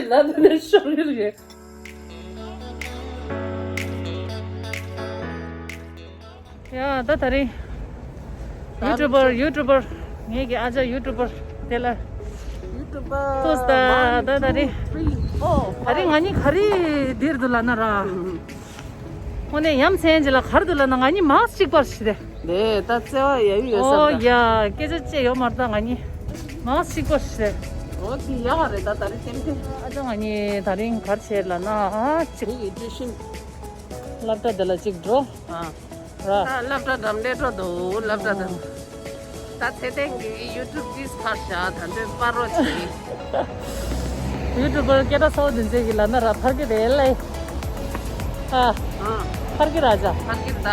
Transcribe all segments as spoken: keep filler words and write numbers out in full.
ལ་དེ་ནས་ཤོར་གི་རེད། ཡ་ད་ད་རིང་ད་ཡུ་ཊུ་བར་ཡུ་ཊུ་བར་ངེད་ཀྱི་ཨ་ཅག་ཡུ་ཊུ་བར་དེ་ལ་ཡུ་ཊུ་བར་ཏོས་ད་ད་ད་རིང་ཨོ་ད་རིང་ང་གཉིས་ག་རེ་འདིར་འདུག་ལབ་ན་ར། དངོས་གནས་ཡ་མཚན་ཅིག་ལ་ག་རེ་འདུག་ལབ་ན་ང་གཉིས་མག་གཅིག་པར་ཞིག་རེད། ལས་ད་བརྩེ་བ་ཡ་ཡུ་ཡོད་ཨོ་ས་ཡ་སྐད་ཆ་ཅི་ཡོད་མ་རེད། ད་ང་གཉིས་མག་གཅིག་པར་ཞིག་རེད། ཨོ་དེ་ཡག་རེད། ད་ད་རིང་ཏན་ཏན། ཨ་ཅག་ང་གཉིས་ད་རིང་ག་རེ་བྱས་ལབ་ན་ཨ་ཅིག་མི་ཡི་བཀྲ་ཤིས། སློབ་གྲྭ་འདི་ལ་ཅིག་འགྲོ། ཨ། ར། ད་སློབ་གྲྭ་འགྲམ་ལས་འགྲོ་འདུག་སློབ་གྲྭ་འགྲམ། ད་ཚེ་བརྟན་གྱི་ཡུ་ཊུབ་ཏིས་ཕར་བཞག་ད་འདོད་པར་རོ་བྱེད། ཡུ་ཊུབ་པར་སྐད་གྲགས་ཚ་བོ་འདི་ཚོས་ཀྱི་ལབ་ན་ར་ཕར་གི་རེད་ལེ། ཨ། ཨ། ཕར་གི་ར་ཅག་ཕར་གི་ད།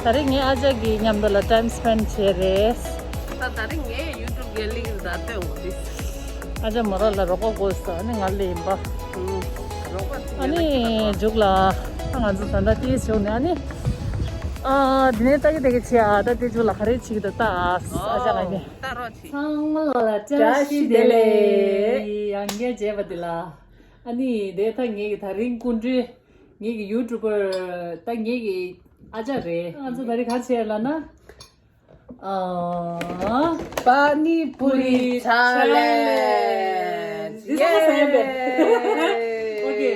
ད་རེས་ངའི་ཨ་ཅག་གི་མཉམ་དུ་ལ་ཊའིམ་སི་པེན་ཌི་བྱས་རེད། ད་ད་རེས་ངའི་ཡུ་ཊུབ་གི་ལིང་ད་སྟོན་འོ་དེ། ཨ་ཅག་མོ་རང་ལ་རོགས་པ་དགོས་སོ་ཨ་ནི་ང་ལ་ཡིན་པ། ཨུམ། རོགས་པ་ཨ་ནི་མཇུག་ལ་ཨ་ང་ཚོ་ད་ལྟ་ཏིས་བྱུང་ནས་ཨ་ནི། ཨ་དེ་ནས་ལྟ་གི་ལྟ་གི་བྱེད་ཨ་ད་དེ་མཇུག་ལ་ག་རེ་བྱེད་ཀྱི་འདུག་ལྟ་ཨ་ཨ་ཅག་ང་གཉིས། ལྟ་རོགས་བྱེད། ཚང་མ་ལ་ལ་བཀྲ་ཤིས་བདེ་ལེགས། ཡང་བསྐྱར་མཇལ་བ་འདི་ལ། ཨ་ནི་དེ་ད་ངེད་ཀྱི་ད་རིང་སྐུ་མགྲོན། ངེད་ཀྱི་ཡུ་ཊུབ་པར་ད་ངེད་ཀྱི་ཨ་ཅག་རེད། ང་ཚོ་ད་རིང་ག་རེ་བྱེད་ལབ་ན། ཨ། པ་ནི་པུ་རི་ཆ་ལེན་ཇི། འདི་ཚང་མ་ཟ་ཡ་མེད། ཨོ་ཁེ།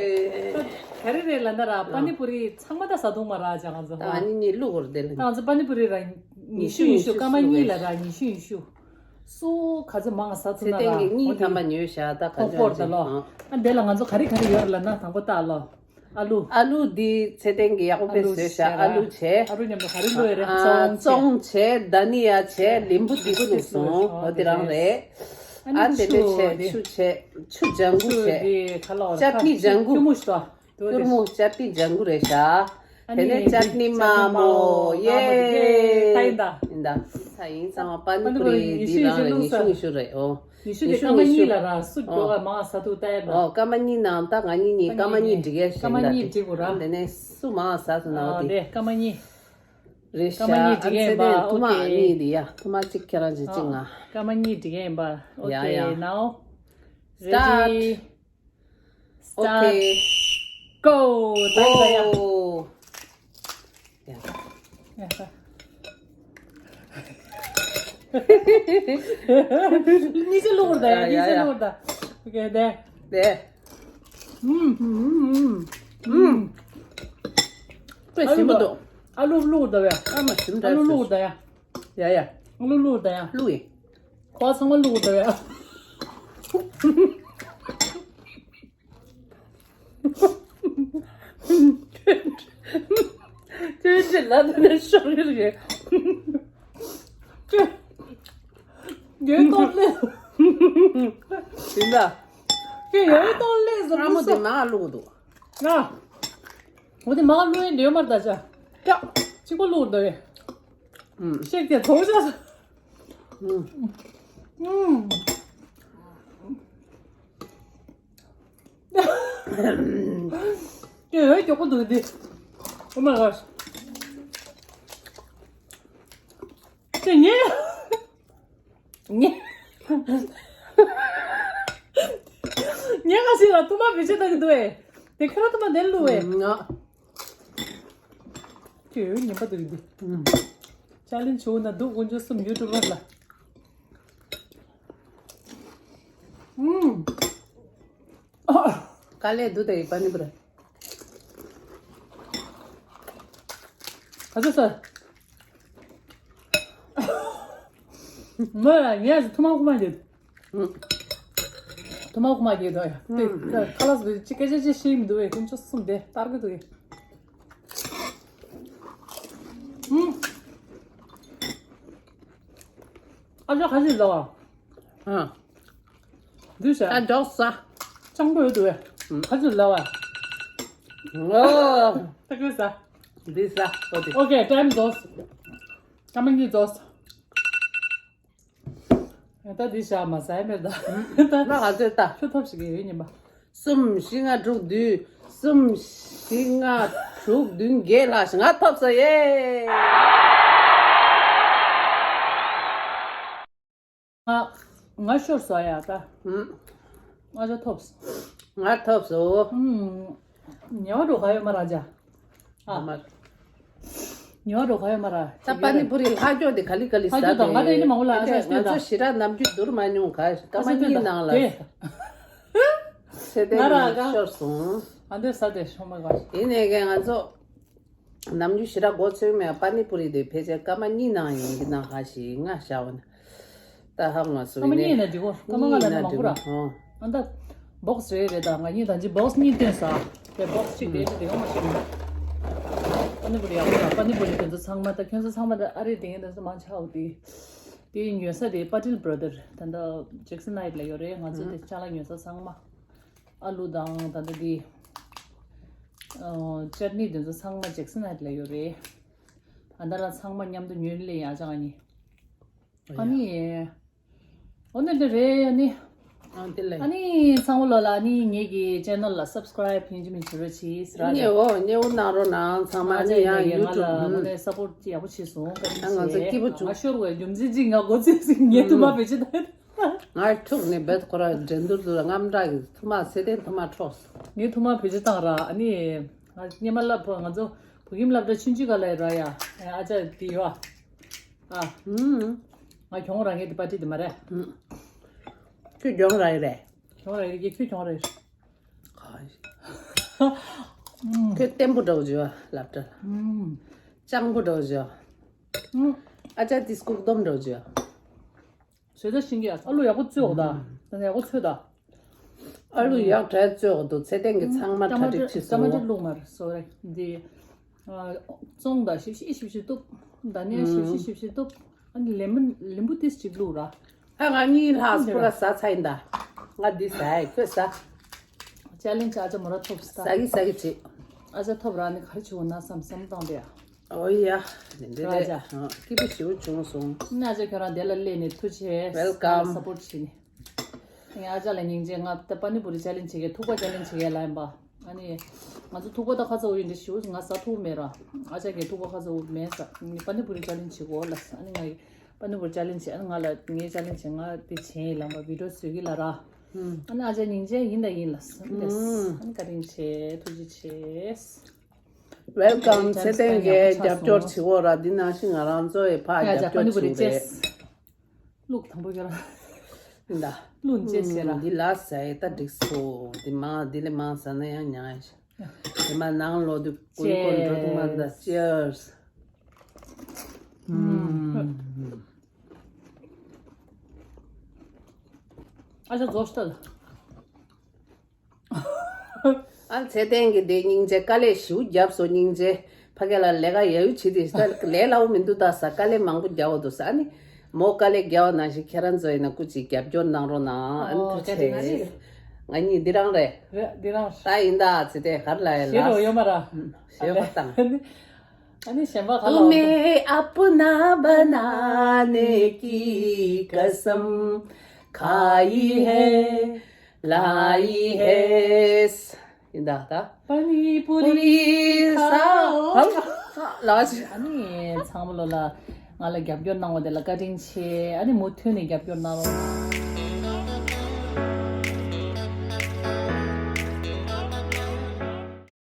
ག་རེ་རེད་ལབ་ན་ར་པ་ནི་པུ་རི་ཚང་མ་ད་ཟ་འདུག་མ་ར་ཅག་ང་ཚོ། ད་ཨ་ནི་གཉིས་བླུག་གོ་རེད་དེ་ལ། ད་ང་ཚོ་པ་ནི་པུ་རི་ར་ཉི་ཤུ་ཉི་ཤུ་སྐར་མ་གཉིས་ལ་ར་ཉི་ཤུ་ཉི་ཤུ། སུ་ག་ཚོད་མང་ཟ་ཐུབ་ན་ར། ཚེ་བརྟན་གྱིས་གཉིས་ཐམ་པ་ཉོས་བཞག་ད་ག་ཚོད་ཕོག་ད་ལོ། ཨ་འདི་ལ་ང་ཚོ་ག་རེ་ག་རེ་ཡོད་རེད་ལབ་ན་དང་པོ་ད་ལོ། ཨ་ལུ། ཨ་ལུ་འདི་ཚེ་བརྟན་གྱིས་ཡག་པོ་དཔེ་ཨ་ལུ་བཟོས་ཤག་ཨ་ལུ་བྱས། ཨ་རུ་མཉམ་དུ་ག་རེ་བླུགས་ཡོད་རེད། ཨ་ཙོང་བྱས། ཙོང་བྱས། དྷ་ནི་ཡ་བྱས། ལིམ་བུ་འདི་བླུགས་སོང་། འོ་དེ་རང་རེད། ཨ་ནི་ཨ་འདི་འདྲ་ཆུ་བྱས། འདི་ཆུ་བྱས། ཆུ་ལྗང་གུ་ཆུ་བྱས། འདི་ག་ལ་བ་ལ་ཅ་ཊི་ནི་ལྗང་གུ། ཁྱུར་མིད་ཤོག་སྐྱུར་མོ་ཅ་ཊི་ནི་ལྗང་གུ་རེད་ཤག་ཨ་དེ་ནས་ནས་ཅ་ཊི་ནི་དམར་མོ། ཡེ། ད་ཡིན་ད། ཡིན་ད། ས་ཡིན་ཚང་མ་པ་ནི་པུ་རི་འདི་རང་རེད། ཉི་ཤུ་ཉི་ཤུ་ལ་ར་སུ་མགྱོགས་ག་མང་ཟ་ཐུབ་ལྟ་ཡ་ལ། ཨོ་སྐར་མ་གཉིས་ནང་ད་ང་གཉིས་གཉིས་སྐར་མ་གཉིས་འགྲིག་ཡ་ཞིག་སྐར་མ་གཉིས་འགྲིག་གོ་ར། དེ་ནས་སུ་མང་ཟ་ཐུབ་ན་འོ་དེ། དེ་སྐར་མ་གཉིས། རེད་ཤག་སྐར་མ་གཉིས་འགྲིག་ཡ་ཡིན་པ། ཨ་ཚེ་བརྟན་ཐུག་མ་ཨ་གཉིས་དེ་ཡ་ཐུག་མ་གཅིག་ཁྱེད་རང་གཅིག་གཅིག་ང་། སྐར་མ་གཉིས་འགྲིག་ཡ་ཡིན་པ། ཨོ་ཡ་ཁེ། ཡ། ནའོ། སི་ཊཱཊ། རེ་ཌི། ཨོ་ཁེ། སི་ཊཱཊ། གོ། ད་ཡིན་ད་ཡ། ཨོ། ཡ། ཡ་ད། གཉིས་ཆ་བླུག་ར་ད་ཡ། ཡ་གཉིས་ཆ་ཡ། བླུག་ར་ད། ཨོ་ཁེ་དེ། དེ། ཨུམ། ཨུམ། ཨུམ། ཨུམ། དཔེ་ཞིམ་པོ་འདུག་ཨ་ལུ་བླུག་ར་ད་ཡ། ཨ་མ་ཞིམ་ཨ་ལུ་བླུག་ར་ད་ཡ། ཡ་ཡ། ཨ་ལུ་བླུག་ར་ད་ཡ། བླུག་ཡིན། ཁོ་ཚང་མ་བླུག་ར་ད་ཡ། ཁྱོད་ཀྱི་ལ་དེ་ནས་ཤོར་གི་རེད། ཁྱོད། ཡོད་ཏོག་ལེ། ཡིན་ད། ཁྱོད་ཡོད་ཏོག་ལེ་ཟེར། ཨ་མོ་དེ་མ་བླུག་འདུག་ང་། འོ་དེ་མ་བླུག་ཡིན་འདོད་མར་ད་ཆ། ཀྱ། གཅིག་པོ་བླུག་འདོད་ཡིན། ཨུམ། ཤེག་དེ་ཐོག་ཆ་ས། ཨུམ། ཨུམ། དེ་འོ་མྱོག་པོ་འདུག་འདི། Oh my gosh. དེ་ཉེ། ཉེ། ཉེ་ག་ཞིག་ལ་ཐུ་མ་བེད་སྤྱོད་བཏང་གི་འདུག་ཨེ། དེ་ཁ་ར་ཐུ་མ་དེ་བླུགས་ཨེ། ང་། དེ་འོ་ཉེ་པ་འདུག་འདི། ཨུམ། ཅ་ལེན་བྱུང་ན་འདུག་དཀོན་མཆོག་གསུམ་ཡུ་ཊུབ་པར་ལ། ཨུམ། དཀའ་ལས་འདུག་དེ་པ་ནི་པུ་ར། ག་ཚོད་ཟ། མོ་ཡ་ངས་ཐུ་མ་ཁུ་མ་རྒྱབ། ཐུ་མ་ཁུ་མ་རྒྱབ་དོ་ཡ། དེ་ཁ་ལག་ཟ་ཅི་སྐད་ཆ་ཅི་ཤེས་མི་འདུག་བས་དཀོན་མཆོག་གསུམ་དེ་ལྟར་གི་འདུག་ཡ། ཨ་ཅག་ག་ཞིག་ཟ་བ། ཨ། འདུས་ཟ། ད་མགྱོགས་ཟ། སྤྱང་པོ་ཡོད་འདུག་བས། ག་ཞིག་ཟ་བ། ཨོ། ད་ཁོས་ཟ། འདི་ཟ། ཨོ་དེ། ཨོ་ཁེ། ཊའིམ་རྫོགས། སྐར་མ་གཉིས་རྫོགས། ད་འདི་བཞག་མ་ཟ་ཡ་མེད་ད། ད་ང་ག་ཚོད་ལྟ། ཁྱོད་ཐོབ་ཞིག་ཡོད་ཉིན་པ། གསུམ་བཞི་ལྔ་དྲུག་བདུན། གསུམ་བཞི་ལྔ་དྲུག་བདུན་བརྒྱད་ལྷག་ཞིག་ང་ཐོབ་སོང་ཡེ། ང་ང་ཤོར་སོང་ཡ་ད། ཨུམ། ང་ཅག་ཐོབ་སོང་། ང་ཐོབ་སོང་། ཉེ་བ་འགྲོ་ག་ཡོད་མ་ར་ཇ། ཨ་མ། ཉོ་རོགས་ཡོད་མ་ར། ད་པ་ནི་པུ་རི་ལྷག་ཀྱོག་དེ་ག་ལི་ག་ལི་ཟ་དེ། ལྷག་ཀྱོག་དང་ང་ད་ཡིན་ནི་མང་པོ་ལ་ཨ་ཅག་ང་ཚོ་ཞི་ར་ནམ་རྒྱུན་བསྡུར་མ་མྱོང་ག་སྐར་མ་གཉིས་ནང་ལ་ཚེ་བརྟན་ང་ར་ག་ཤོར་སོང་། ཨ་འདོད་ས་དེ་ཤོ་མ་ག་ཡིན་ནས་ག་ང་ཚོ་ནམ་རྒྱུན་ཞི་ར་སྒོ་ཚོད་མེད་པ་ནི་པུ་རི་དེ་ཕལ་ཆེར་སྐར་མ་གཉིས་ནང་ཡིན་གྱི་ནང་ག་ཞིག་ང་ཤ་བ་ན། ད་ཧ་མ་སུ་སྐར་མ་གཉིས་ཡིན་ན་འགྲིག་གོ་སྐར་མ་ལྔ་ལ་ན་མང་པོ་ར། ཨ་ད་བོག་སི་རེ་རེ་ད་ང་གཉིས་ད་ཅི་བོག་སི་གཉིས་བཏོན་ས། དེ་བོག་སི་གཅིག་དེ་ཅི་དེ་ཡོང་མ་ཤེས་མ། པ་ནི་པུ་རི་ཡག་པོ་ར། པ་ནི་པུ་རི་དེ་ཚོ་ཚང་མ་ད་ཁྱོད་ཚོ་ཚང་མ་ད་ཨ་རེ་དེ་ངས་དེ་ཚོ་མང་ཆ་འོ་དེ། དེ་ཉོས་ས་དེ་པ་ཊིལ་བྷ་ར་དར་ད་ད་ཇེག་སན་ཧའིཊ་ལ་ཡོད་རེད། ང་ཚོ་དེ་ཅ་ལག་ཉོས་ས་ཚང་མ། ཨ་ལུ་དང་ད་ད་དེ། ཅར་ནི་དེ་ཚོ་ཚང་མ་ཇེག་སན་ཧའིཊ་ལ་ཡོད་རེད། ཨ་ད་ར་ཚང་མ་མཉམ་དུ་ཉོས་ལེ་ཡ་ཅང་ཨ་ནི། ཨ་ནི། འོ་ནི་འདི་རེད་ཨ་ནི། ཨ་འདི་ལ། ཨ་ནི་ཚང་མ་ལོ་ལ་ཨ་ནི་ངེད་ཀྱི་ཅེ་ནལ་ལ་སབ་སི་ཀ་རའིབ་ཡིན་གཅིག་མིན་གཅིག་རོགས་གྱིས་ཟེར་ར། ཉེ་འོ་ཉེ་འོ་གནང་རོགས་གནང་ཚང་མ་ཨ་ནི་ཡང་ཡུ་ཊུབ་ལ་དངོས་གནས་སབ་པོར་ཡག་པོ་བྱས་སོང་བཀའ་དྲིན་ཆེ། ང་ཚོ་སྐྱིད་པོ་བྱུང་། ང་ཤོར་བའི་རྒྱུ་མཚན་གཅིག་ང་སྒོ་ཚིགས་ཟིན་ངས་ཐུག་མ་བེད་སྤྱོད་བཏང་། ང་ཐུག་ནས་བེད་ཁོ་ར་འགྲན་བསྡུར་དུ་རྔམ་དྲག་གི་ཐུག་མ་ཚེ་བརྟན་ཐུག་མ་འཕྲོགས། ངས་ཐུག་མ་བེད་སྤྱོད་བཏང་ར་ཨ་ནི། ང་སྙེ་མ་སློབ་ཕྲུག་ང་ཚོ་བོད་ཁྱིམ་སློབ་གྲྭ་ཆུང་ཆུང་ག་ལ་ཡོད་ར་ཡ། ཨ་ཅག་དེ་ཡོད་ཨ། ཨ། ཧུམ། ང་གྱོང་ར་ངས་དེ་པ་ཊི་དེ་མ་རེད། ཁྱོད་གྱོང་ར་ཡི་རེད། གྱོང་ར་ཡི་རེད་ཁྱོད་གྱོང་ར་ཡི་རེད། ཁྱོད་བརྟན་པོ་འདྲ་བོ་བྱོས་ཨ་སློབ་གྲྭ་ལ། སྤྱང་པོ་འདྲ་བོ་བྱོས། ཨ་ཅག་དེ་སྐུག་སྡོམ་འདྲ་བོ་བྱོས། བཟོས་ད་ཤིང་གི་ཨ་ལུ་ཡག་པོ་བཙོས་འོག་ད། ད་ཡག་པོ་ཚོས་ད། ཨ་ལུ་ཡག་གྲ་བཙོས་འོག་ཏུ་ཚེ་བརྟན་གྱི་ཚང་མ་གྲ་སྒྲིག་བྱས་སོང་། ཊ་མ་ཊ་བླུགས་མར་སོ་རེ་འདི། བཙོང་ད་ཞིབ་ཞིབ་ཞིབ་ཞིབ་གཏུབ། ད་ནས་ཞིབ་ཞིབ་ཞིབ་ཞིབ་གཏུབ། ཨ་ནི་ལེ་མོན་ལིམ་བུ་ཏིས་ཅིག་བླུགས་ར། ཨ་ང་གཉིས་ལྷག་སྐུ་ར་ཟ་ཚ་ཡིན་ད། ང་འདི་ཟ་ཡི་ཁོས་ཟ། ཅ་ལེན་ཅི་ཨ་ཅག་མོ་ར་ཐོབ་ས། ཟ་གི་ཟ་གི་བྱེད། ཨ་ཅག་ཐོབ་ར་ནི་ག་རེ་བྱེད་འོ་ན་བསམ་བསམ་བཏང་དེ་ཨ། ཨོ་ཡ། འདི་འདི་རེད། སྐྱིད་པོ་ཞེ་པོ་བྱུང་སོང་། ན་ཅག་ཁྱོད་རང་དེ་ལ་སླེབས་ནས་ཐུགས་རྗེ་ཆེ། Welcome. སབ་པོར་བྱས་ནས། ངས་ཨ་ཅག་ལ་སྙིང་རྗེ། ང་ད་པ་ནི་པུ་རི་ཅ་ལེན་བྱེད་མཁན་ཐུག་པ་ཅ་ལེན་བྱེད་མཁན་ལ་ཡིན་པ། ཨ་ནི། ང་ཚོ་ཐུག་པ་ད་ཁ་ཚ་བོ་ཡིན་འདྲ་ཞུ་ང་ཟ་ཐུབ་མེད་ར། ཨ་ཅག་གིས་ཐུག་པ་ཁ་ཚ་བོ་མེད་ཟ། ངས་པ་ནི་པུ་རི་ཅ་ལེན་བྱེད་དགོས་ལ་ཟ། ཨ་ནི་ང་གིས་པ་ནི་པུ་རི་ཅ་ལེན་བྱེད། ཨ་ནི་ང་ལ་ངའི་ཅ་ལེན་བྱེད་ང་དེ་བྱས་ཡིན་ལ་ང་བི་ཌིའོ་བཟོས་གི་ལ་ར། ཨ་ནི་ཨ་ཅག་སྙིང་རྗེ་ཡིན་ད་ཡིན་ལ་ཟ། ཨ་ནི་བཀའ་དྲིན་ཆེ་ཐུགས་རྗེ་ཆེ། Welcome. ཚེ་བརྟན་གྱིས་རྒྱབ་སྐྱོར་བྱེད་འོ་ར། འདི་ནང་བཞིན་ང་རང་ཚོ་ཡི་ཕ་རྒྱབ་སྐྱོར་བྱེད་རེད། ལུག་དང་པོ་ཁྱོད་རང་། འདི་ལ། ལུག་ཅེས་ཟེར་ར། འདི་ལ་ཟ་ཡི་ད་འགྲིག་སོ། འདི་མ་འདི་ལས་མང་ཟ་ན་ཡང་ཉང་ཡ་ཤ། དེ་མ་ནང་ལོ་དུ་ཀུན་ཀོན་འགྲོ་དུ་མ་ད་ཅེར་སི། ཨ་ཅག་རྫོགས་ཤི་ད། ཨ་ཚེ་བརྟན་གྱི་དེ་སྙིང་རྗེ། དཀའ་ལས་ཞེ་པོ་བརྒྱབ་སོང་སྙིང་རྗེ། ཕ་གི་ལ་ལས་ཀ་ཡག་ཡུ་བྱེད་དེ་ད་ལས་སླ་པོ་མི་འདུག་ད་ཟ། དཀའ་ལས་མང་པོ་རྒྱག་འོ་འདུག་ཟ། ཨ་ནི་མོ་དཀའ་ལས་རྒྱག་པ་ནང་བཞིན་ཁྱེད་རང་ཚོ་ཡིན་ན་སྐུ་མཁྱེན་རྒྱབ་སྐྱོར་གནང་རོགས་གནང་། ཨ་ནི་ཨོ་ཐུགས་རྗེ་ཆེ། ང་གཉིས་འདི་རང་རེད། རེད་འདི་རང་། ད་ཡིན་ད་ཚེ་བརྟན་ག་རེ་ལབ་ཡ་ལ། ཞེ་པོ་ཡོད་མ་ར། ཞེ་པོ་བཏང་། ཨ་ནི་གཞན་པ་ག་ལ། तुम्हें अपना बनाने की कसम खाई है, लाई है. ཡིན་ད་ད། པ་ནི་པུ་རི་པུ་རི་ཁ་ཁ་ལ་ཅི། ཨ་ནི་ཚང་མ་ལོ་ལ་ང་ལ་རྒྱབ་སྐྱོར་གནང་བ་དེ་ལ་བཀའ་དྲིན་ཆེ། ཨ་ནི་མུ་མཐུད་ནས་རྒྱབ་སྐྱོར་གནང་རོགས།